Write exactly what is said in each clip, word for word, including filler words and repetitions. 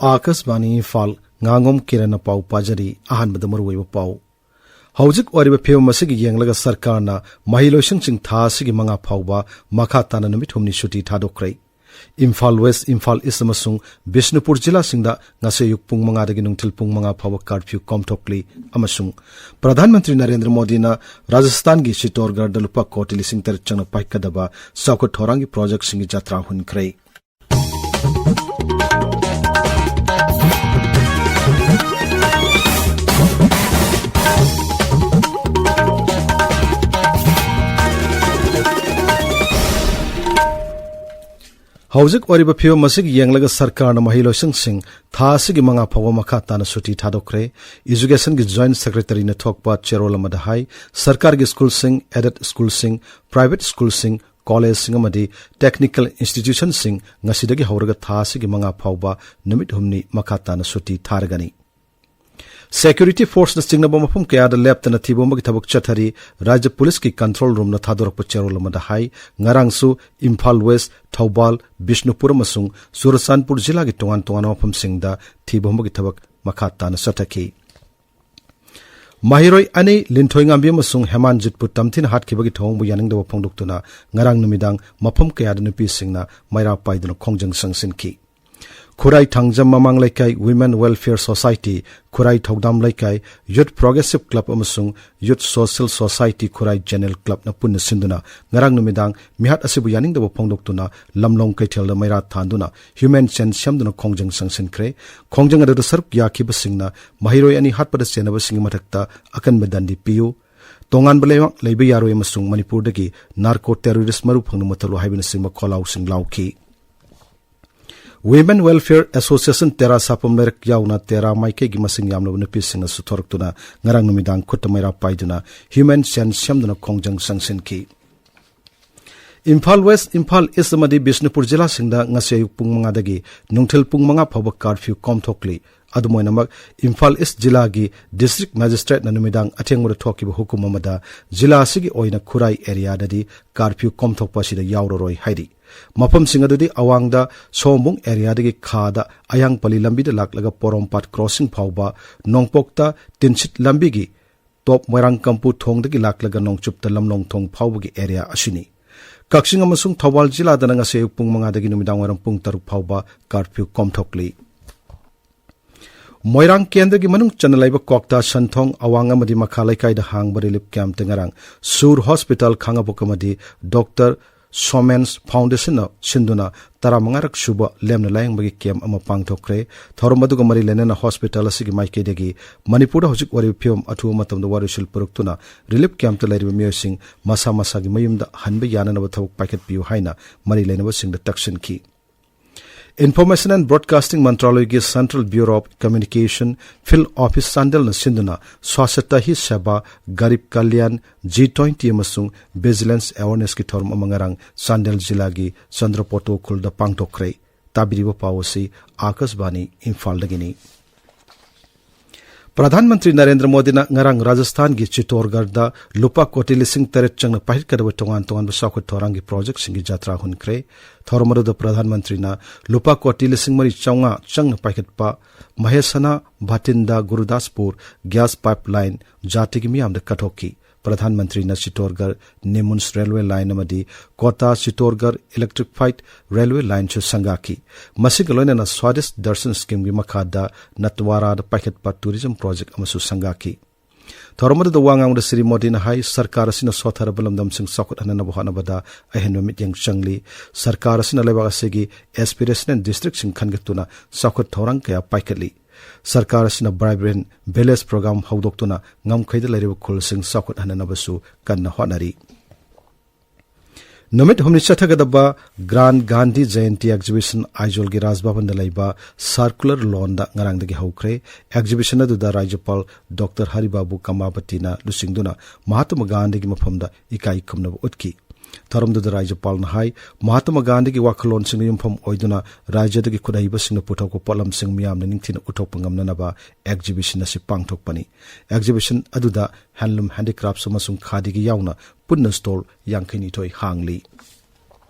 ꯑꯥꯀꯥꯁꯕꯥꯅꯤ ꯏꯝꯐꯥꯜ, ꯉꯥꯉꯣꯝ ꯀꯤꯔꯟꯅ ꯄꯥꯎ ꯄꯥꯖꯔꯤ꯫ ꯑꯍꯥꯟꯕꯗ ꯃꯔꯨꯑꯣꯏꯕ ꯄꯥꯎ꯫ ꯍꯧꯖꯤꯛ ꯑꯣꯏꯔꯤꯕ ꯐꯤꯕꯝ ꯑꯁꯤꯒꯤ ꯌꯦꯡꯂꯒ ꯁꯔꯀꯥꯔꯅ ꯃꯍꯩꯂꯣꯏꯁꯪꯁꯤꯡ ꯊꯥ ꯑꯁꯤꯒꯤ ꯃꯉꯥ ꯐꯥꯎꯕ ꯃꯈꯥ ꯇꯥꯅ ꯅꯨꯃꯤꯠ ꯍꯨꯝꯅꯤ ꯁꯨꯇꯤ ꯊꯥꯗꯣꯛꯈ꯭ꯔꯦ꯫ ꯏꯝꯐꯥꯜ ꯋꯦꯁ, ꯏꯝꯐꯥꯜ ꯏꯁ ꯑꯃꯁꯨꯡ ꯕꯤꯁꯅꯨꯄꯨꯔ ꯖꯤꯂꯥꯁꯤꯡꯗ ꯉꯁꯤ ꯑꯌꯨꯛ ꯄꯨꯡ ꯃꯉꯥꯗꯒꯤ ꯅꯨꯡꯊꯤꯜ ꯄꯨꯡ ꯃꯉꯥ ꯐꯥꯎꯕ ꯀꯥꯔꯐ꯭ꯌꯨ ꯀꯣꯝꯊꯣꯛꯂꯤ꯫ ꯑꯃꯁꯨꯡ ꯄ꯭ꯔꯙꯥꯟ ꯃꯟꯇ꯭ꯔꯤ ꯅꯔꯦꯟꯗ꯭ꯔ ꯃꯣꯗꯤꯅ ꯔꯥꯖꯁꯊꯥꯟꯒꯤ ꯆꯤꯇꯣꯔꯒꯔꯗ ꯂꯨꯄꯥ ꯀꯣꯇꯤ ꯂꯤꯁꯤꯡ ꯇꯔꯦꯠ ꯆꯪꯅ ꯄꯥꯏꯈꯠꯀꯗꯕ ꯆꯥꯎꯈꯠ ꯊꯧꯔꯥꯡꯒꯤ ꯄ꯭ꯔꯣꯖꯦꯛꯁꯤꯡꯒꯤ ꯖꯇ꯭ꯔꯥ ꯍꯨꯟꯈ꯭ꯔꯦ꯫ ꯍꯧꯖꯤꯛ ꯑꯣꯏꯔꯤꯕ ꯐꯤꯕꯝ ꯑꯁꯤꯒꯤ ꯌꯦꯡꯂꯒ ꯁꯔꯀꯥꯔꯅ ꯃꯍꯩꯂꯣꯏꯁꯪꯁꯤꯡ ꯊꯥ ꯑꯁꯤꯒꯤ ꯃꯉꯥ ꯐꯥꯎꯕ ꯃꯈꯥ ꯇꯥꯅ ꯁꯨꯇꯤ ꯊꯥꯗꯣꯛꯈ꯭ꯔꯦ꯫ ꯏꯖꯨꯀꯦꯁꯟꯒꯤ ꯖꯣꯏꯟꯠ ꯁꯦꯀ꯭ꯔꯦꯇꯔꯤꯅ ꯊꯣꯛꯄ ꯆꯦꯔꯣꯜ ꯑꯃꯗ ꯍꯥꯏ, ꯁꯔꯀꯥꯔꯒꯤ ꯁ꯭ꯀꯨꯜꯁꯤꯡ, ꯑꯦꯗꯦꯗ ꯁ꯭ꯀꯨꯜꯁꯤꯡ, ꯄ꯭ꯔꯥꯏꯚꯦꯠ ꯁ꯭ꯀꯨꯜꯁꯤꯡ, ꯀꯣꯂꯦꯖꯁꯤꯡ ꯑꯃꯗꯤ ꯇꯦꯛꯅꯤꯀꯦꯜ ꯏꯟꯁꯇꯤꯇ꯭ꯌꯨꯁꯟꯁꯤꯡ ꯉꯁꯤꯗꯒꯤ ꯍꯧꯔꯒ ꯊꯥ ꯑꯁꯤꯒꯤ ꯃꯉꯥ ꯐꯥꯎꯕ ꯅꯨꯃꯤꯠ ꯍꯨꯝꯅꯤ ꯃꯈꯥ ꯇꯥꯅ ꯁꯨꯇꯤ ꯊꯥꯔꯒꯅꯤ꯫ ꯁꯦꯀ꯭ꯌꯨꯔꯤꯇꯤ ꯐꯣꯔꯁꯅ ꯆꯤꯡꯅꯕ ꯃꯐꯝ ꯀꯌꯥꯗ ꯂꯦꯞꯇꯅ ꯊꯤꯕ ꯍꯨꯝꯕꯒꯤ ꯊꯕꯛ ꯆꯠꯊꯔꯤ꯫ ꯔꯥꯖ꯭ꯌ ꯄꯨꯂꯤꯁꯀꯤ ꯀꯟꯇ꯭ꯔꯣꯜ ꯔꯨꯝꯅ ꯊꯥꯗꯣꯔꯛꯄ ꯆꯦꯔꯣꯜ ꯑꯃꯗ ꯍꯥꯏ, ꯉꯔꯥꯡꯁꯨ ꯏꯝꯐꯥꯜ ꯋꯦꯁ, ꯊꯧꯕꯥꯜ, ꯕꯤꯁꯅꯨꯄꯨꯔ ꯑꯃꯁꯨꯡ ꯆꯨꯔꯆꯥꯟꯄꯨꯔ ꯖꯤꯂꯥꯒꯤ ꯇꯣꯉꯥꯟ ꯇꯣꯉꯥꯟꯕ ꯃꯐꯝꯁꯤꯡꯗ ꯊꯤꯕ ꯍꯨꯝꯕꯒꯤ ꯊꯕꯛ ꯃꯈꯥ ꯇꯥꯅ ꯆꯠꯊꯈꯤ꯫ ꯃꯍꯩꯔꯣꯏ ꯑꯅꯤ ꯂꯤꯟꯊꯣꯏꯉꯥꯝꯕꯤ ꯑꯃꯁꯨꯡ ꯍꯦꯃꯥꯟꯖꯤꯠꯄꯨ ꯇꯝꯊꯤꯅ ꯍꯥꯠꯈꯤꯕꯒꯤ ꯊꯧꯑꯣꯡꯕꯨ ꯌꯥꯅꯤꯡꯗꯕ ꯐꯣꯡꯗꯣꯛꯇꯨꯅ ꯉꯔꯥꯡ ꯅꯨꯃꯤꯗꯥꯡ ꯃꯐꯝ ꯀꯌꯥꯗ ꯅꯨꯄꯤꯁꯤꯡꯅ ꯃꯩꯔꯥ ꯄꯥꯏꯗꯨꯅ ꯈꯣꯡꯖꯪ ꯆꯪꯁꯤꯟꯈꯤ꯫ ꯈꯨꯔꯥꯏ ꯊꯥꯡꯖꯝ ꯃꯃꯥꯡ ꯂꯩꯀꯥꯏ ꯋꯤꯃꯦꯟ ꯋꯦꯜꯐꯤꯌꯔ ꯁꯣꯁꯥꯏꯇꯤ, ꯈꯨꯔꯥꯏ ꯊꯧꯗꯥꯝ ꯂꯩꯀꯥꯏ ꯌꯨꯠ ꯄ꯭ꯔꯣꯒ꯭ꯔꯦꯁꯤꯚ ꯀ꯭ꯂꯕ ꯑꯃꯁꯨꯡ ꯌꯨꯠ ꯁꯣꯁꯤꯌꯦꯜ ꯁꯣꯁꯥꯏꯇꯤ ꯈꯨꯔꯥꯏ ꯖꯦꯅꯦꯔꯦꯜ ꯀ꯭ꯂꯕꯅ ꯄꯨꯟꯅ ꯁꯤꯟꯗꯨꯅ ꯉꯔꯥꯡ ꯅꯨꯃꯤꯗꯥꯡ ꯃꯤꯍꯥꯠ ꯑꯁꯤꯕꯨ ꯌꯥꯅꯤꯡꯗꯕ ꯐꯣꯡꯗꯣꯛꯇꯨꯅ ꯂꯝꯂꯣꯡ ꯀꯩꯊꯦꯜꯗ ꯃꯩꯔꯥ ꯊꯥꯟꯗꯨꯅ ꯍ꯭ꯌꯨꯃꯦꯟ ꯆꯦꯟ ꯁꯦꯝꯗꯨꯅ ꯈꯣꯡꯖꯪ ꯆꯪꯁꯤꯟꯈ꯭ꯔꯦ꯫ ꯈꯣꯡꯖꯪ ꯑꯗꯨꯗ ꯁꯔꯨꯛ ꯌꯥꯈꯤꯕꯁꯤꯡꯅ ꯃꯍꯩꯔꯣꯏ ꯑꯅꯤ ꯍꯥꯠꯄꯗ ꯆꯦꯟꯅꯕꯁꯤꯡꯒꯤ ꯃꯊꯛꯇ ꯑꯀꯟꯕ ꯗꯟꯗꯤ ꯄꯤꯌꯨ, ꯇꯣꯉꯥꯟꯕ ꯂꯩꯕꯥꯛ ꯂꯩꯕ ꯌꯥꯔꯣꯏ ꯑꯃꯁꯨꯡ ꯃꯅꯤꯄꯨꯔꯗꯒꯤ ꯅꯥꯔꯀꯣ ꯇꯦꯔꯣꯔꯤꯁ꯭ꯠ ꯃꯔꯨ ꯐꯪꯅ ꯃꯨꯠꯊꯠꯂꯨ ꯍꯥꯏꯕꯅꯆꯤꯡꯕ ꯈꯣꯜꯂꯥꯎꯁꯤꯡ ꯂꯥꯎꯈꯤ꯫ ꯋꯤꯃꯦꯟ ꯋꯦꯜꯐꯤꯌꯔ ꯑꯦꯁꯣꯁꯤꯌꯦꯁꯟ ꯇꯦꯔꯥ ꯁꯥꯐꯝ ꯂꯩꯔꯛ ꯌꯥꯎꯅ ꯇꯦꯔꯥ ꯃꯥꯏꯀꯩꯒꯤ ꯃꯁꯤꯡ ꯌꯥꯝꯂꯕ ꯅꯨꯄꯤꯁꯤꯡꯅꯁꯨ ꯊꯣꯔꯛꯇꯨꯅ ꯉꯔꯥꯡ ꯅꯨꯃꯤꯗꯥꯡ ꯈꯨꯠꯇ ꯃꯩꯔꯥ ꯄꯥꯏꯗꯨꯅ ꯍ꯭ꯌꯨꯃꯦꯟ ꯆꯦꯟ ꯁꯦꯝꯗꯨꯅ ꯈꯣꯡꯖꯪ ꯆꯪꯁꯤꯟꯈꯤ꯫ ꯏꯝꯐꯥꯜ ꯋꯦꯁ, ꯏꯝꯐꯥꯜ ꯏꯁ ꯑꯃꯗꯤ ꯕꯤꯁꯅꯨꯄꯨꯔ ꯖꯤꯂꯥꯁꯤꯡꯗ ꯉꯁꯤ ꯑꯌꯨꯛ ꯄꯨꯡ ꯃꯉꯥꯗꯒꯤ ꯅꯨꯡꯊꯤꯜ ꯄꯨꯡ ꯃꯉꯥ ꯐꯥꯎꯕ ꯀꯥꯔꯐ꯭ꯌꯨ ꯀꯣꯝꯊꯣꯛꯂꯤ꯫ ꯑꯗꯨꯝ ꯑꯣꯏꯅꯃꯛ, ꯏꯝꯐꯥꯜ ꯏꯁ ꯖꯤꯂꯥꯒꯤ ꯗꯤꯁꯇ꯭ꯔꯤꯛ ꯃꯦꯖꯤꯁꯇ꯭ꯔꯦꯠꯅ ꯅꯨꯃꯤꯗꯥꯡ ꯑꯊꯦꯡꯕꯗ ꯊꯣꯛꯈꯤꯕ ꯍꯨꯀꯨꯝ ꯑꯃꯗ ꯖꯤꯂꯥ ꯑꯁꯤꯒꯤ ꯑꯣꯏꯅ ꯈꯨꯔꯥꯏ ꯑꯦꯔꯤꯌꯥꯗꯗꯤ ꯀꯥꯔꯐ꯭ꯌꯨ ꯀꯣꯝꯊꯣꯛꯄ ꯑꯁꯤꯗ ꯌꯥꯎꯔꯔꯣꯏ ꯍꯥꯏꯔꯤ꯫ ꯃꯐꯝꯁꯤꯡ ꯑꯗꯨꯗꯤ ꯑꯋꯥꯡꯗ ꯁꯣꯝꯕꯨꯡ ꯑꯦꯔꯤꯌꯥꯗꯒꯤ ꯈꯥꯗ ꯑꯌꯥꯡꯄꯜꯂꯤ ꯂꯝꯕꯤꯗ ꯂꯥꯛꯂꯒ ꯄꯣꯔꯣꯝꯄꯥꯠ ꯀ꯭ꯔꯣꯁꯤꯡ ꯐꯥꯎꯕ, ꯅꯣꯡꯄꯣꯛꯇ ꯇꯤꯟꯁꯤꯠ ꯂꯝꯕꯤꯒꯤ ꯇꯣꯞ ꯃꯣꯏꯔꯥꯡꯀꯝꯄꯨ ꯊꯣꯡꯗꯒꯤ ꯂꯥꯛꯂꯒ ꯅꯣꯡꯆꯨꯞꯇ ꯂꯝꯂꯣꯡ ꯊꯣꯡ ꯐꯥꯎꯕꯒꯤ ꯑꯦꯔꯤꯌꯥ ꯑꯁꯤꯅꯤ꯫ ꯀꯛꯆꯤꯡ ꯑꯃꯁꯨꯡ ꯊꯧꯕꯥꯜ ꯖꯤꯂꯥꯗꯅ ꯉꯁꯤ ꯑꯌꯨꯛ ꯄꯨꯡ ꯃꯉꯥꯗꯒꯤ ꯅꯨꯃꯤꯗꯥꯡ ꯋꯥꯏꯔꯝ ꯄꯨꯡ ꯇꯔꯨꯛ ꯐꯥꯎꯕ ꯀꯥꯔꯐ꯭ꯌꯨ ꯀꯣꯝꯊꯣꯛꯂꯤ꯫ ꯃꯣꯏꯔꯥꯡ ꯀꯦꯟꯗ꯭ꯔꯒꯤ ꯃꯅꯨꯡ ꯆꯟꯅ ꯂꯩꯕ ꯀ꯭ꯋꯥꯛꯇꯥ, ꯁꯟꯊꯣꯡ, ꯑꯋꯥꯡ ꯑꯃꯗꯤ ꯃꯈꯥ ꯂꯩꯀꯥꯏꯗ ꯍꯥꯡꯕ ꯔꯤꯂꯤꯐ ꯀꯦꯝꯞꯇ ꯉꯔꯥꯡ ꯁꯨꯔ ꯍꯣꯁꯄꯤꯇꯥꯜ ꯈꯥꯉꯕꯣꯛ ꯑꯃꯗꯤ ꯗꯣꯛꯇꯔ ꯁꯣꯃꯦꯟꯁ ꯐꯥꯎꯟꯗꯦꯁꯟꯅ ꯁꯤꯟꯗꯨꯅ ꯇꯔꯥꯃꯉꯥꯔꯛ ꯁꯨꯕ ꯂꯦꯝꯅ ꯂꯥꯌꯦꯡꯕꯒꯤ ꯀꯦꯝꯞ ꯑꯃ ꯄꯥꯡꯊꯣꯛꯈ꯭ꯔꯦ꯫ ꯊꯧꯔꯝ ꯑꯗꯨꯒ ꯃꯔꯤ ꯂꯩꯅꯅ ꯍꯣꯁꯄꯤꯇꯥꯜ ꯑꯁꯤꯒꯤ ꯃꯥꯏꯀꯩꯗꯒꯤ ꯃꯅꯤꯄꯨꯔꯗ ꯍꯧꯖꯤꯛ ꯑꯣꯏꯔꯤꯕ ꯐꯤꯕꯝ ꯑꯊꯨꯕ ꯃꯇꯝꯗ ꯋꯥꯔꯣꯏꯁꯤꯜ ꯄꯨꯔꯛꯇꯨꯅ ꯔꯤꯂꯤꯐ ꯀꯦꯝꯞꯇ ꯂꯩꯔꯤꯕ ꯃꯤꯑꯣꯏꯁꯤꯡ ꯃꯁꯥ ꯃꯁꯥꯒꯤ ꯃꯌꯨꯝꯗ ꯍꯟꯕ ꯌꯥꯅꯅꯕ ꯊꯕꯛ ꯄꯥꯏꯈꯠꯄꯤꯌꯨ ꯍꯥꯏꯅ ꯃꯔꯤ ꯂꯩꯅꯕꯁꯤꯡꯗ ꯇꯛꯁꯤꯟꯈꯤ꯫ Information and Broadcasting ꯃꯟꯇ꯭ꯔꯥꯂꯣꯏꯒꯤ Central Bureau of Communication Field Office ꯆꯥꯟꯗꯦꯜꯅ ꯁꯤꯟꯗꯨꯅ ꯁ꯭ꯋꯥꯁꯇ ꯍꯤ ꯁꯦꯕꯥ, ꯒꯔꯤꯕ ꯀꯜꯌꯥꯟ, ꯖꯤ ꯇ꯭ꯋꯦꯟꯇꯤ ꯑꯃꯁꯨꯡ ꯚꯤꯖꯤꯂꯦꯟꯁ ꯑꯦꯋꯥꯔꯅꯦꯁꯀꯤ ꯊꯧꯔꯝ ꯑꯃ ꯉꯔꯥꯡ ꯆꯥꯟꯗꯦꯜ ꯖꯤꯂꯥꯒꯤ ꯆꯟꯗ꯭ꯔꯄꯣꯇꯣ ꯈꯨꯜꯗ ꯄꯥꯡꯊꯣꯛꯈ꯭ꯔꯦ꯫ ꯇꯥꯕꯤꯔꯤꯕ ꯄꯥꯎ ꯑꯁꯤ ꯑꯥꯀꯥꯁꯕꯥꯅꯤ ꯏꯝꯐꯥꯜꯗꯒꯤꯅꯤ꯫ ꯄ꯭ꯔꯙꯥꯟ ꯃꯟꯇ꯭ꯔꯤ ꯅꯔꯦꯟꯗ꯭ꯔ ꯃꯣꯗꯤꯅ ꯉꯔꯥꯡ ꯔꯥꯖꯁꯊꯥꯟꯒꯤ ꯆꯤꯇꯣꯔꯒꯔꯗ ꯂꯨꯄꯥ ꯀꯣꯇꯤ ꯂꯤꯁꯤꯡ ꯇꯔꯦꯠ ꯆꯪꯅ ꯄꯥꯏꯈꯠꯀꯗꯕ ꯇꯣꯉꯥꯟ ꯇꯣꯉꯥꯟꯕ ꯆꯥꯎꯈꯠ ꯊꯧꯔꯥꯡꯒꯤ ꯄ꯭ꯔꯣꯖꯦꯛꯁꯤꯡꯒꯤ ꯖꯥꯇ꯭ꯔꯥ ꯍꯨꯟꯈ꯭ꯔꯦ꯫ ꯊꯧꯔꯝ ꯑꯗꯨꯗ ꯄ꯭ꯔꯙꯥꯟ ꯃꯟꯇ꯭ꯔꯤꯅ ꯂꯨꯄꯥ ꯀꯣꯇꯤ ꯂꯤꯁꯤꯡ ꯃꯔꯤ ꯆꯥꯝꯃꯉꯥ ꯆꯪꯅ ꯄꯥꯏꯈꯠꯄ ꯃꯍꯦꯁꯅꯥ ꯚꯥꯇꯤꯟꯗꯥ ꯒꯨꯔꯨꯗꯥꯁꯄꯨꯔ ꯒ꯭ꯌꯥꯁ ꯄꯥꯏꯞꯂꯥꯏꯟ ꯖꯥꯇꯤꯒꯤ ꯃꯤꯌꯥꯝꯗ ꯀꯠꯊꯣꯛꯈꯤ꯫ ꯄ꯭ꯔꯙꯥꯟ ꯃꯟꯇ꯭ꯔꯤꯅ ꯆꯤꯇꯣꯔꯒꯔ ꯅꯤꯃꯨꯟꯁ ꯔꯦꯜꯋꯦ ꯂꯥꯏꯟ ꯑꯃꯗꯤ ꯀꯣꯇꯥ ꯆꯤꯇꯣꯔꯒꯔ ꯏꯂꯦꯛꯇ꯭ꯔꯤꯛꯐꯥꯏꯠ ꯔꯦꯜꯋꯦ ꯂꯥꯏꯟꯁꯨ ꯁꯪꯒꯥꯈꯤ꯫ ꯃꯁꯤꯒ ꯂꯣꯏꯅꯅ ꯁ꯭ꯋꯥꯗꯤꯁ ꯗꯔꯁꯟ ꯁ꯭ꯀꯤꯝꯒꯤ ꯃꯈꯥꯗ ꯅꯠꯋꯥꯔꯥꯗ ꯄꯥꯏꯈꯠꯄ ꯇꯨꯔꯤꯖꯝ ꯄ꯭ꯔꯣꯖꯦꯛ ꯑꯃꯁꯨ ꯁꯪꯒꯥꯈꯤ꯫ ꯊꯧꯔꯝ ꯑꯗꯨꯗ ꯋꯥ ꯉꯥꯡꯕꯗ ꯁ꯭ꯔꯤ ꯃꯣꯗꯤꯅ ꯍꯥꯏ, ꯁꯔꯀꯥꯔ ꯑꯁꯤꯅ ꯁꯣꯠꯊꯔꯕ ꯂꯝꯗꯝꯁꯤꯡ ꯆꯥꯎꯈꯠꯍꯟꯅꯕ ꯍꯣꯠꯅꯕꯗ ꯑꯍꯦꯟꯕ ꯃꯤꯠꯌꯦꯡ ꯆꯪꯂꯤ꯫ ꯁꯔꯀꯥꯔ ꯑꯁꯤꯅ ꯂꯩꯕꯥꯛ ꯑꯁꯤꯒꯤ ꯑꯦꯁꯄꯤꯔꯦꯁꯅꯦꯜ ꯗꯤꯁꯇ꯭ꯔꯤꯛꯁꯤꯡ ꯈꯟꯒꯠꯇꯨꯅ ꯆꯥꯎꯈꯠ ꯊꯧꯔꯥꯡ ꯀꯌꯥ ꯄꯥꯏꯈꯠꯂꯤ꯫ ꯁꯔꯀꯥꯔ ꯑꯁꯤꯅ ꯚꯥꯏꯕ꯭ꯔꯦꯟ ꯚꯤꯂꯦꯖ ꯄ꯭ꯔꯣꯒ꯭ꯔꯥꯝ ꯍꯧꯗꯣꯛꯇꯨꯅ ꯉꯝꯈꯩꯗ ꯂꯩꯔꯤꯕ ꯈꯨꯜꯁꯤꯡ ꯆꯥꯎꯈꯠꯍꯟꯅꯕꯁꯨ ꯀꯟꯅ ꯍꯣꯠꯅꯔꯤ꯫ ꯅꯨꯃꯤꯠ ꯍꯨꯝꯅꯤ ꯆꯠꯊꯒꯗꯕ ꯒ꯭ꯔꯥꯟ ꯒꯥꯟꯙꯤ ꯖꯌꯟꯇꯤ ꯑꯦꯛꯖꯤꯕꯤꯁꯟ ꯑꯥꯏꯖꯣꯜꯒꯤ ꯔꯥꯖ ꯚꯕꯟꯗ ꯂꯩꯕ ꯁꯥꯔꯀꯨꯂꯔ ꯂꯣꯟꯗ ꯉꯔꯥꯡꯗꯒꯤ ꯍꯧꯈ꯭ꯔꯦ꯫ ꯑꯦꯛꯖꯤꯕꯤꯁꯟ ꯑꯗꯨꯗ ꯔꯥꯖ꯭ꯌꯄꯥꯜ ꯗꯣꯛꯇꯔ ꯍꯔꯤꯕꯥꯕꯨ ꯀꯃꯥꯕꯇꯤꯅ ꯂꯨꯆꯤꯡꯗꯨꯅ ꯃꯍꯥꯇꯃꯥ ꯒꯥꯟꯙꯤꯒꯤ ꯃꯐꯝꯗ ꯏꯀꯥꯏ ꯈꯨꯝꯅꯕ ꯎꯠꯈꯤ꯫ ꯊꯧꯔꯝꯗꯨꯗ ꯔꯥꯖ꯭ꯌꯄꯥꯜꯅ ꯍꯥꯏ, ꯃꯍꯥꯇꯃꯥ ꯒꯥꯟꯙꯤꯒꯤ ꯋꯥꯈꯜꯂꯣꯟꯁꯤꯡꯅ ꯌꯨꯝꯐꯝ ꯑꯣꯏꯗꯨꯅ ꯔꯥꯖ꯭ꯌꯗꯨꯒꯤ ꯈꯨꯠꯍꯩꯕꯁꯤꯡꯅ ꯄꯨꯊꯣꯛꯄ ꯄꯣꯠꯂꯝꯁꯤꯡ ꯃꯤꯌꯥꯝꯅ ꯅꯤꯡꯊꯤꯅ ꯎꯠꯊꯣꯛꯄ ꯉꯝꯅꯅꯕ exhibition ꯑꯁꯤ ꯄꯥꯡꯊꯣꯛꯄꯅꯤ꯫ Exhibition ꯑꯗꯨꯗ handloom, handicrafts ꯑꯃꯁꯨꯡ ꯈꯥꯗꯤꯒꯤ ꯌꯥꯎꯅ ꯄꯨꯟꯅ stall ꯌꯥꯡꯈꯩꯅꯤꯊꯣꯏ ꯍꯥꯡꯂꯤ꯫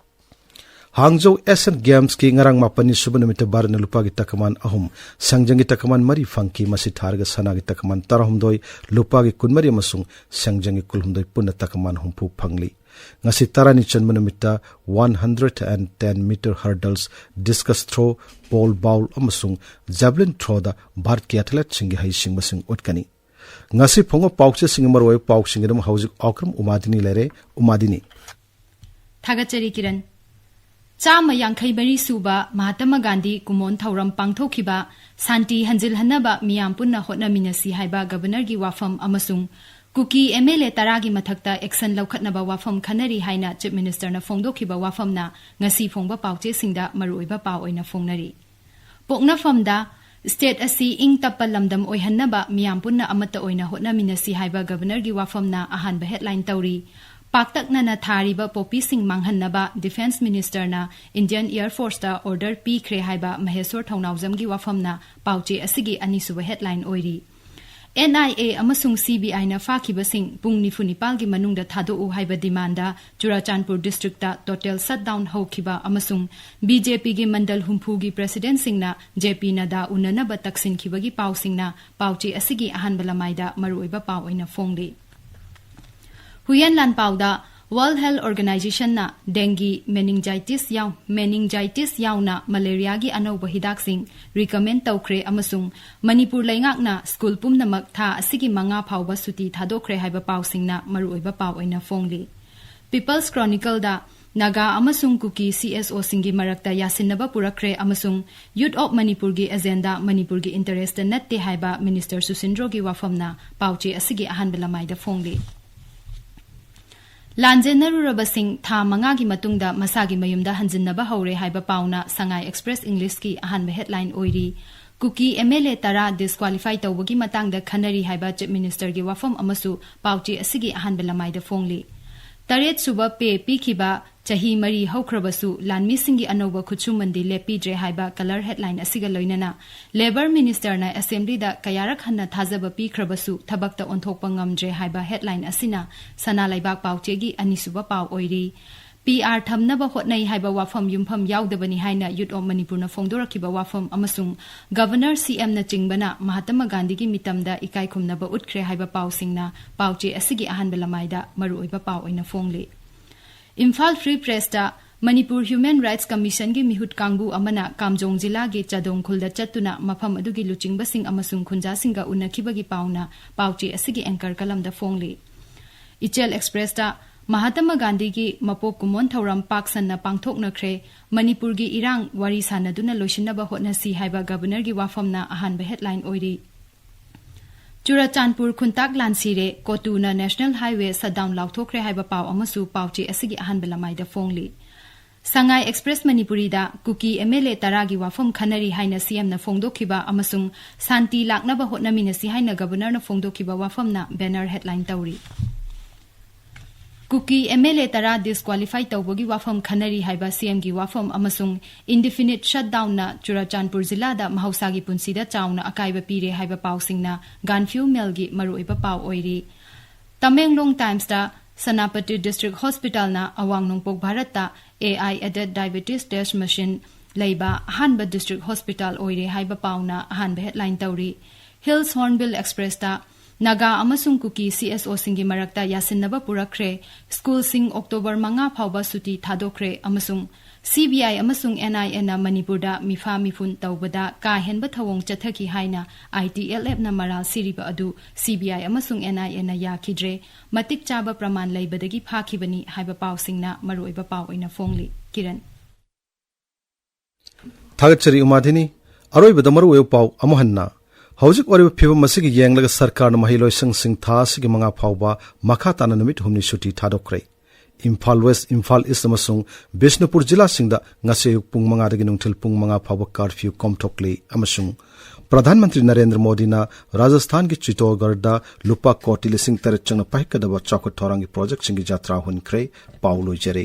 ꯍꯥꯡꯖꯧ Asian Gamesꯀꯤ ꯉꯔꯥꯡ ꯃꯥꯄꯟꯅꯤ ꯁꯨꯕ ꯅꯨꯃꯤꯠꯇ ꯚꯥꯔꯠꯅ ꯂꯨꯄꯥꯒꯤ ꯇꯀꯃꯥꯟ ꯑꯍꯨꯝ, ꯁꯦꯡꯖꯪꯒꯤ ꯇꯀꯃꯥꯟ ꯃꯔꯤ ꯐꯪꯈꯤ꯫ ꯃꯁꯤ ꯊꯥꯔꯒ ꯁꯅꯥꯒꯤ ꯇꯀꯃꯥꯟ ꯇꯔꯥꯍꯨꯝꯗꯣꯏ, ꯂꯨꯄꯥꯒꯤ ꯀꯨꯟꯃꯔꯤ ꯑꯃꯁꯨꯡ ꯁꯦꯡꯖꯪꯒꯤ ꯀꯨꯟꯍꯨꯝꯗꯣꯏ, ꯄꯨꯟꯅ ꯇꯀꯃꯥꯟ ꯍꯨꯝꯐꯨ ꯐꯪꯂꯤ꯫ ꯉꯁꯤ ꯇꯔꯥꯅꯤ ꯆꯟꯕ ꯅꯨꯃꯤꯠꯇ one hundred and ten meter hurdles, discus throw, pole vault ꯑꯃꯁꯨꯡ javelin throwꯗ ꯚꯥꯔꯠꯀꯤ athleteꯁꯤꯡꯒꯤ ꯍꯩꯁꯤꯡꯕꯁꯤꯡ ꯎꯠꯀꯅꯤ꯫ ꯉꯁꯤ ꯐꯣꯡꯕ ꯄꯥꯎꯆꯦꯁꯤꯡꯒꯤ ꯃꯔꯨꯑꯣꯏꯕ ꯄꯥꯎꯁꯤꯡꯒꯤꯗꯃꯛ ꯍꯧꯖꯤꯛ ꯑꯣꯀ꯭ꯔꯝ ꯎꯃꯥꯗꯤꯅꯤ ꯂꯩꯔꯦ꯫ ꯎꯃꯥꯗꯤꯅꯤ꯫ ꯊꯥꯒꯠꯆꯔꯤ ꯀꯤꯔꯟ꯫ ꯆꯥꯝꯃ ꯌꯥꯡꯈꯩ ꯃꯔꯤ ꯁꯨꯕ ꯃꯍꯥꯇꯃꯥ ꯒꯥꯟꯙꯤ ꯀꯨꯃꯣꯟ ꯊꯧꯔꯝ ꯄꯥꯡꯊꯣꯛꯈꯤꯕ, ꯁꯥꯟꯇꯤ ꯍꯟꯖꯤꯜꯍꯟꯅꯕ ꯃꯤꯌꯥꯝ ꯄꯨꯟꯅ ꯍꯣꯠꯅꯃꯤꯟꯅꯁꯤ ꯍꯥꯏꯕ ꯒꯕꯔꯅꯔꯒꯤ ꯋꯥꯐꯝ ꯑꯃꯁꯨꯡ ꯀꯨꯀꯤ MLA ꯇꯔꯥꯒꯤ ꯃꯊꯛꯇ action ꯂꯧꯈꯠꯅꯕ ꯋꯥꯐꯝ ꯈꯟꯅꯔꯤ ꯍꯥꯏꯅ Chief Ministerꯅ ꯐꯣꯡꯗꯣꯛꯈꯤꯕ ꯋꯥꯐꯝꯅ ꯉꯁꯤ ꯐꯣꯡꯕ ꯄꯥꯎꯆꯦꯁꯤꯡꯗ ꯃꯔꯨꯑꯣꯏꯕ ꯄꯥꯎ ꯑꯣꯏꯅ ꯐꯣꯡꯅꯔꯤ꯫ ꯄꯣꯛꯅꯐꯝꯗ state ꯑꯁꯤ ꯏꯪ ꯇꯞꯄ ꯂꯝꯗꯝ ꯑꯣꯏꯍꯟꯅꯕ ꯃꯤꯌꯥꯝ ꯄꯨꯟꯅ ꯑꯃꯠꯇ ꯑꯣꯏꯅ ꯍꯣꯠꯅꯃꯤꯟꯅꯁꯤ ꯍꯥꯏꯕ ꯒꯕꯔꯅꯔꯒꯤ ꯋꯥꯐꯝꯅ ꯑꯍꯥꯟꯕ headline ꯇꯧꯔꯤ꯫ ꯄꯥꯛꯇꯛꯅꯅ ꯊꯥꯔꯤꯕ ꯄꯣꯄꯤꯁꯤꯡ ꯃꯥꯡꯍꯟꯅꯕ Defence Ministerꯅ Indian Air Forceꯇ order ꯄꯤꯈ꯭ꯔꯦ ꯍꯥꯏꯕ ꯃꯍꯦꯁꯣꯔ ꯊꯧꯅꯥꯎꯖꯝꯒꯤ ꯋꯥꯐꯝꯅ ꯄꯥꯎꯆꯦ ꯑꯁꯤꯒꯤ ꯑꯅꯤꯁꯨꯕ headline ꯑꯣꯏꯔꯤ꯫ NIA ꯑꯃꯁꯨꯡ CBIꯅ ꯐꯥꯈꯤꯕꯁꯤꯡ ꯄꯨꯡ ꯅꯤꯐꯨ ꯅꯤꯄꯥꯜꯒꯤ ꯃꯅꯨꯡꯗ ꯊꯥꯗꯣꯛꯎ ꯍꯥꯏꯕ demandꯗ ꯆꯨꯔꯥꯆꯥꯟꯄꯨꯔ districtꯇ total shutdown ꯍꯧꯈꯤꯕ ꯑꯃꯁꯨꯡ BJPꯒꯤ ꯃꯟꯗꯜ ꯍꯨꯝꯐꯨꯒꯤ presidentꯁꯤꯡꯅ JP ꯅꯗꯥ ꯎꯅꯅꯕ ꯇꯛꯁꯤꯟꯈꯤꯕꯒꯤ ꯄꯥꯎꯁꯤꯡꯅ ꯄꯥꯎꯆꯦ ꯑꯁꯤꯒꯤ ꯑꯍꯥꯟꯕ ꯂꯃꯥꯏꯗ ꯃꯔꯨꯑꯣꯏꯕ ꯄꯥꯎ ꯑꯣꯏꯅ ꯐꯣꯡꯂꯤ꯫ ꯍꯨꯏꯌꯦꯟ ꯂꯥꯟꯄꯥꯎꯗ World Health Organizationꯅ dengue, meningitis ꯌꯥꯎ-, meningitis ꯌꯥꯎꯅ malariaꯒꯤ ꯑꯅꯧꯕ ꯍꯤꯗꯥꯛꯁꯤꯡ recommend ꯇꯧꯈ꯭ꯔꯦ ꯑꯃꯁꯨꯡ ꯃꯅꯤꯄꯨꯔ ꯂꯩꯉꯥꯛꯅ school ꯄꯨꯝꯅꯃꯛ ꯊꯥ ꯑꯁꯤꯒꯤ ꯃꯉꯥ ꯐꯥꯎꯕ ꯁꯨꯇꯤ ꯊꯥꯗꯣꯛꯈ꯭ꯔꯦ ꯍꯥꯏꯕ ꯄꯥꯎꯁꯤꯡꯅ ꯃꯔꯨꯑꯣꯏꯕ ꯄꯥꯎ ꯑꯣꯏꯅ ꯐꯣꯡꯂꯤ꯫ People's Chronicleꯗ ꯅꯥꯒꯥ ꯑꯃꯁꯨꯡ ꯀꯨꯀꯤ CSOꯁꯤꯡꯒꯤ ꯃꯔꯛꯇ ꯌꯥꯁꯤꯟꯅꯕ ꯄꯨꯔꯛꯈ꯭ꯔꯦ ꯑꯃꯁꯨꯡ Youth of Manipurꯒꯤ agenda ꯃꯅꯤꯄꯨꯔꯒꯤ interestꯇ ꯅꯠꯇꯦ ꯍꯥꯏꯕ Minister ꯁꯨꯁꯤꯟꯗ꯭ꯔꯣꯒꯤ ꯋꯥꯐꯝꯅ ꯄꯥꯎꯆꯦ ꯑꯁꯤꯒꯤ ꯑꯍꯥꯟꯕ ꯂꯃꯥꯏꯗ ꯐꯣꯡꯂꯤ꯫ ꯂꯥꯟꯖꯦꯟꯅꯔꯨꯔꯕꯁꯤꯡ ꯊꯥ ꯃꯉꯥꯒꯤ ꯃꯇꯨꯡꯗ ꯃꯁꯥꯒꯤ ꯃꯌꯨꯝꯗ ꯍꯟꯖꯤꯟꯅꯕ ꯍꯧꯔꯦ ꯍꯥꯏꯕ ꯄꯥꯎꯅ Sangai Express Englishꯀꯤ ꯑꯍꯥꯟꯕ headline ꯑꯣꯏꯔꯤ꯫ ꯀꯨꯀꯤ MLA ꯇꯔꯥ disqualify ꯇꯧꯕꯒꯤ ꯃꯇꯥꯡꯗ ꯈꯟꯅꯔꯤ ꯍꯥꯏꯕ Chief Ministerꯒꯤ ꯋꯥꯐꯝ ꯑꯃꯁꯨ ꯄꯥꯎꯆꯦ ꯑꯁꯤꯒꯤ ꯑꯍꯥꯟꯕ ꯂꯃꯥꯏꯗ ꯐꯣꯡꯂꯤ꯫ ꯇꯔꯦꯠ ꯁꯨꯕ ꯄꯦ ꯄꯤꯈꯤꯕ ꯆꯍꯤ ꯃꯔꯤ ꯍꯧꯈ꯭ꯔꯕꯁꯨ ꯂꯥꯟꯃꯤꯁꯤꯡꯒꯤ ꯑꯅꯧꯕ ꯈꯨꯠꯁꯨꯃꯟꯗꯤ ꯂꯦꯞꯄꯤꯗ꯭ꯔꯦ ꯍꯥꯏꯕ ꯀꯂꯔ ꯍꯦꯗꯂꯥꯏꯟ ꯑꯁꯤꯒ ꯂꯣꯏꯅꯅ ꯂꯦꯕꯔ ꯃꯤꯅꯤꯁꯇꯔꯅ ꯑꯦꯁꯦꯝꯕ꯭ꯂꯤꯗ ꯀꯌꯥꯔꯛ ꯍꯟꯅ ꯊꯥꯖꯕ ꯄꯤꯈ꯭ꯔꯕꯁꯨ ꯊꯕꯛꯇ ꯑꯣꯟꯊꯣꯛꯄ ꯉꯝꯗ꯭ꯔꯦ ꯍꯥꯏꯕ ꯍꯦꯗꯂꯥꯏꯟ ꯑꯁꯤꯅ ꯁꯅꯥ ꯂꯩꯕꯥꯛ ꯄꯥꯎꯆꯦꯒꯤ ꯑꯅꯤꯁꯨꯕ ꯄꯥꯎ ꯑꯣꯏꯔꯤ꯫ ꯄꯤ ꯑꯥꯔ ꯊꯝꯅꯕ ꯍꯣꯠꯅꯩ ꯍꯥꯏꯕ ꯋꯥꯐꯝ ꯌꯨꯝꯐꯝ ꯌꯥꯎꯗꯕꯅꯤ ꯍꯥꯏꯅ ꯌꯨꯠ ꯑꯣꯐ ꯃꯅꯤꯄꯨꯔꯅ ꯐꯣꯡꯗꯣꯔꯛꯈꯤꯕ ꯋꯥꯐꯝ ꯑꯃꯁꯨꯡ ꯒꯕꯔꯅꯔ ꯁꯤ ꯑꯦꯝꯅ ꯆꯤꯡꯕꯅ ꯃꯍꯥꯇꯃ ꯒꯥꯟꯙꯤꯒꯤ ꯃꯤꯇꯝꯗ ꯏꯀꯥꯏ ꯈꯨꯝꯅꯕ ꯎꯠꯈ꯭ꯔꯦ ꯍꯥꯏꯕ ꯄꯥꯎꯁꯤꯡꯅ ꯄꯥꯎꯆꯦ ꯑꯁꯤꯒꯤ ꯑꯍꯥꯟꯕ ꯂꯃꯥꯏꯗ ꯃꯔꯨꯑꯣꯏꯕ ꯄꯥꯎ ꯑꯣꯏꯅ ꯐꯣꯡꯂꯤ꯫ ꯏꯝꯐꯥꯜ ꯐ꯭ꯔꯤ ꯄ꯭ꯔꯦꯁꯇ ꯃꯅꯤꯄꯨꯔ ꯍ꯭ꯌꯨꯃꯦꯟ ꯔꯥꯏꯠꯁ ꯀꯃꯤꯁꯟꯒꯤ ꯃꯤꯍꯨꯠ ꯀꯥꯡꯕꯨ ꯑꯃꯅ ꯀꯥꯝꯖꯣꯡ ꯖꯤꯂꯥꯒꯤ ꯆꯥꯗꯣꯡ ꯈꯨꯜꯗ ꯆꯠꯇꯨꯅ ꯃꯐꯝ ꯑꯗꯨꯒꯤ ꯂꯨꯆꯤꯡꯕꯁꯤꯡ ꯑꯃꯁꯨꯡ ꯈꯨꯟꯖꯥꯁꯤꯡꯒ ꯎꯅꯈꯤꯕꯒꯤ ꯄꯥꯎꯅ ꯄꯥꯎꯆꯦ ꯑꯁꯤꯒꯤ ꯑꯦꯡꯀꯔ ꯀꯂꯝꯗ ꯐꯣꯡꯂꯤ꯫ ꯏꯆꯦꯜ ꯑꯦꯛꯁꯄ꯭ꯔꯦꯁꯇ ꯃꯍꯥꯇꯃ ꯒꯥꯟꯙꯤꯒꯤ ꯃꯄꯣꯛ ꯀꯨꯝꯑꯣꯟ ꯊꯧꯔꯝ ꯄꯥꯛ ꯁꯟꯅ ꯄꯥꯡꯊꯣꯛꯅꯈ꯭ꯔꯦ, ꯃꯅꯤꯄꯨꯔꯒꯤ ꯏꯔꯥꯡ ꯋꯥꯔꯤ ꯁꯥꯟꯅꯗꯨꯅ ꯂꯣꯏꯁꯤꯟꯅꯕ ꯍꯣꯠꯅꯁꯤ ꯍꯥꯏꯕ ꯒꯕꯔꯅꯔꯒꯤ ꯋꯥꯐꯝꯅ ꯑꯍꯥꯟꯕ ꯍꯦꯗꯂꯥꯏꯟ ꯑꯣꯏꯔꯤ꯫ ꯆꯨꯔꯆꯥꯟꯄꯨꯔ ꯈꯨꯟꯇꯥꯛ ꯂꯥꯟꯁꯤꯔꯦ, ꯀꯣꯇꯨꯅ ꯅꯦꯁꯅꯦꯜ ꯍꯥꯏꯋꯦ ꯁꯠꯗꯥꯎꯟ ꯂꯥꯎꯊꯣꯛꯈ꯭ꯔꯦ ꯍꯥꯏꯕ ꯄꯥꯎ ꯑꯃꯁꯨ ꯄꯥꯎꯆꯦ ꯑꯁꯤꯒꯤ ꯑꯍꯥꯟꯕ ꯂꯃꯥꯏꯗ ꯐꯣꯡꯂꯤ꯫ ꯁꯉꯥꯏ ꯑꯦꯛꯁꯄ꯭ꯔꯦꯁ ꯃꯅꯤꯄꯨꯔꯤꯗ ꯀꯨꯀꯤ ꯑꯦꯝ ꯑꯦꯜ ꯑꯦ ꯇꯔꯥꯒꯤ ꯋꯥꯐꯝ ꯈꯟꯅꯔꯤ ꯍꯥꯏꯅ ꯁꯤ ꯑꯦꯝꯅ ꯐꯣꯡꯗꯣꯛꯈꯤꯕ ꯑꯃꯁꯨꯡ ꯁꯥꯟꯇꯤ ꯂꯥꯛꯅꯕ ꯍꯣꯠꯅꯃꯤꯟꯅꯁꯤ ꯍꯥꯏꯅ ꯒꯕꯔꯅꯔꯅ ꯐꯣꯡꯗꯣꯛꯈꯤꯕ ꯋꯥꯐꯝꯅ ꯕꯦꯅꯔ ꯍꯦꯗꯂꯥꯏꯟ ꯇꯧꯔꯤ꯫ ꯀꯨꯀꯤ ꯑꯦꯝ ꯑꯦꯜ ꯑꯦ ꯇꯔꯥ ꯗꯤꯁꯀ꯭ꯋꯥꯂꯤꯐꯥꯏ ꯇꯧꯕꯒꯤ ꯋꯥꯐꯝ ꯈꯟꯅꯔꯤ ꯍꯥꯏꯕ ꯁꯤ ꯑꯦꯝꯒꯤ ꯋꯥꯐꯝ ꯑꯃꯁꯨꯡ ꯏꯟꯗꯤꯐꯤꯅꯤꯠ ꯁꯠꯗꯥꯎꯟꯅ ꯆꯨꯔꯆꯥꯟꯄꯨꯔ ꯖꯤꯂꯥꯗ ꯃꯍꯧꯁꯥꯒꯤ ꯄꯨꯟꯁꯤꯗ ꯆꯥꯎꯅ ꯑꯀꯥꯏꯕ ꯄꯤꯔꯦ ꯍꯥꯏꯕ ꯄꯥꯎꯁꯤꯡꯅ ꯒꯥꯟꯐ꯭ꯌꯨ ꯃꯦꯜꯒꯤ ꯃꯔꯨꯑꯣꯏꯕ ꯄꯥꯎ ꯑꯣꯏꯔꯤ꯫ ꯇꯃꯦꯡꯂꯣꯡ ꯇꯥꯏꯝꯁꯇ ꯁꯦꯅꯥꯄꯇꯤ ꯗꯤꯁꯇ꯭ꯔꯤꯛ ꯍꯣꯁꯄꯤꯇꯥꯜꯅ ꯑꯋꯥꯡ ꯅꯣꯡꯄꯣꯛ ꯚꯥꯔꯠꯇ A I aided diabetes test machine ꯂꯩꯕ ꯑꯍꯥꯟꯕ ꯗꯤꯁꯇ꯭ꯔꯤꯛ ꯍꯣꯁꯄꯤꯇꯥꯜ ꯑꯣꯏꯔꯦ ꯍꯥꯏꯕ ꯄꯥꯎꯅ ꯑꯍꯥꯟꯕ ꯍꯦꯗꯂꯥꯏꯟ ꯇꯧꯔꯤ꯫ ꯍꯤꯜꯁ ꯍꯣꯔꯟꯕꯤꯜ ꯑꯦꯛꯁꯄ꯭ꯔꯦꯁꯇ ꯅꯥꯒꯥ ꯑꯃꯁꯨꯡ ꯀꯨꯀꯤ ꯁꯤ ꯑꯦꯁ ꯑꯣꯁꯤꯡꯒꯤ ꯃꯔꯛꯇ ꯌꯥꯁꯤꯟꯅꯕ ꯄꯨꯔꯛꯈ꯭ꯔꯦ, ꯁ꯭ꯀꯨꯜꯁꯤꯡ ꯑꯣꯛꯇꯣꯕꯔ ꯃꯉꯥ ꯐꯥꯎꯕ ꯁꯨꯇꯤ ꯊꯥꯗꯣꯛꯈ꯭ꯔꯦ ꯑꯃꯁꯨꯡ ꯁꯤ ꯕꯤ ꯑꯥꯏ ꯑꯃꯁꯨꯡ ꯑꯦꯟ ꯑꯥꯏ ꯑꯦꯅ ꯃꯅꯤꯄꯨꯔꯗ ꯃꯤꯐꯥ ꯃꯤꯐꯨꯟ ꯇꯧꯕꯗ ꯀꯥ ꯍꯦꯟꯕ ꯊꯧꯑꯣꯡ ꯆꯠꯊꯈꯤ ꯍꯥꯏꯅ ꯑꯥꯏ ꯇꯤ ꯑꯦꯜ ꯑꯦꯐꯅ ꯃꯔꯥꯜ ꯁꯤꯔꯤꯕ ꯑꯗꯨ ꯁꯤ ꯕꯤ ꯑꯥꯏ ꯑꯃꯁꯨꯡ ꯑꯦꯟ ꯑꯥꯏ ꯑꯦꯅ ꯌꯥꯈꯤꯗ꯭ꯔꯦ, ꯃꯇꯤꯛ ꯆꯥꯕ ꯄ꯭ꯔꯃꯥꯟ ꯂꯩꯕꯗꯒꯤ ꯐꯥꯈꯤꯕꯅꯤ ꯍꯥꯏꯕ ꯄꯥꯎꯁꯤꯡꯅ ꯃꯔꯨꯑꯣꯏꯕ ꯄꯥꯎ ꯑꯣꯏꯅ ꯐꯣꯡꯂꯤ꯫ ꯀꯤꯔꯟ꯫ ꯊꯥꯒꯠꯆꯔꯤ ꯎꯃꯥꯙꯤꯅꯤ꯫ ꯑꯔꯣꯏꯕꯗ ꯃꯔꯨꯑꯣꯏꯕ ꯄꯥꯎ ꯑꯃꯨꯛ ꯍꯟꯅ꯫ ꯍꯧꯖꯤꯛ ꯑꯣꯏꯔꯤꯕ ꯐꯤꯕꯝ ꯑꯁꯤꯒꯤ ꯌꯦꯡꯂꯒ ꯁꯔꯀꯥꯔꯅ ꯃꯍꯩꯂꯣꯏꯁꯪꯁꯤꯡ ꯊꯥ ꯑꯁꯤꯒꯤ ꯃꯉꯥ ꯐꯥꯎꯕ ꯃꯈꯥ ꯇꯥꯅ ꯅꯨꯃꯤꯠ ꯍꯨꯝꯅꯤ ꯁꯨꯇꯤ ꯊꯥꯗꯣꯛꯈ꯭ꯔꯦ꯫ ꯏꯝꯐꯥꯜ ꯋꯦꯁ, ꯏꯝꯐꯥꯜ ꯏꯁ ꯑꯃꯁꯨꯡ ꯕꯤꯁꯅꯨꯄꯨꯔ ꯖꯤꯂꯥꯁꯤꯡꯗ ꯉꯁꯤ ꯑꯌꯨꯛ ꯄꯨꯡ ꯃꯉꯥꯗꯒꯤ ꯅꯨꯡꯊꯤꯜ ꯄꯨꯡ ꯃꯉꯥ ꯐꯥꯎꯕ ꯀꯥꯔꯐ꯭ꯌꯨ ꯀꯣꯝꯊꯣꯛꯂꯤ ꯑꯃꯁꯨꯡ ꯄ꯭ꯔꯙꯥꯟ ꯃꯟꯇ꯭ꯔꯤ ꯅꯔꯦꯟꯗ꯭ꯔ ꯃꯣꯗꯤꯅ ꯔꯥꯖꯁꯊꯥꯟꯒꯤ ꯆꯤꯇꯣꯔꯒꯔꯗ ꯂꯨꯄꯥ ꯀꯣꯇꯤ ꯂꯤꯁꯤꯡ ꯇꯔꯦꯠ ꯆꯪꯅ ꯄꯥꯏꯈꯠꯀꯗꯕ ꯆꯥꯎꯈꯠ ꯊꯧꯔꯥꯡꯒꯤ ꯄ꯭ꯔꯣꯖꯦꯛꯁꯤꯡꯒꯤ ꯖꯥꯇ꯭ꯔꯥ ꯍꯨꯟꯈ꯭ꯔꯦ꯫ ꯄꯥꯎ ꯂꯣꯏꯖꯔꯦ꯫